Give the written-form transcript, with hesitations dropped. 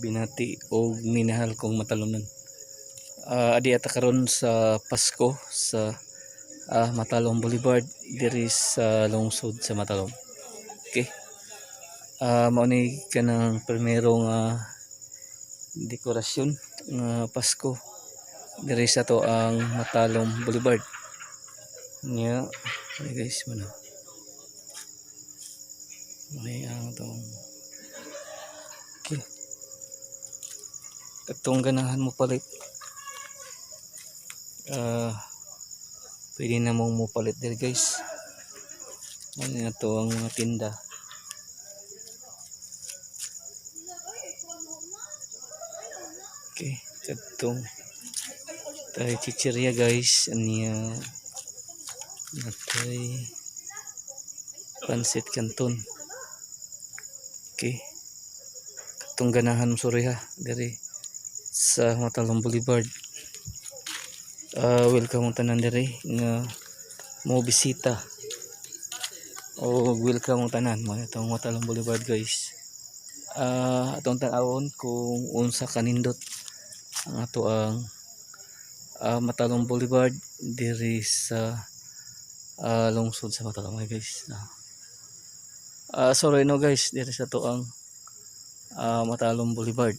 Binati og minahal kong Matalomnon. Adi ata karon sa Pasko sa Matalom Boulevard diri sa lungsod sa Matalom. Okay. Mao ni kanang primero nga dekorasyon nga Pasko diri sa ato ang Matalom Boulevard. Nya, ay guys, mano. May ang atong. Okay. Katong ganahan mo palit. Pwede na mong mo palit diri, guys. Ano na to ang mga tinda. Okay, katong tayo chichirya, guys, aniya natay pansit canton. Okay. Katong ganahan mo suri ha diri sa Matalom Boulevard. Welcome ang tanan diri nga mo bisita. O welcome ang tanan mo itong Matalom Boulevard, guys. Atong tan-awon kung unsa kanindot ang ato ang Matalom Boulevard diri sa lungsod sa Matalom, ay guys. Sorry no guys, diri sa ato ang Matalom Boulevard.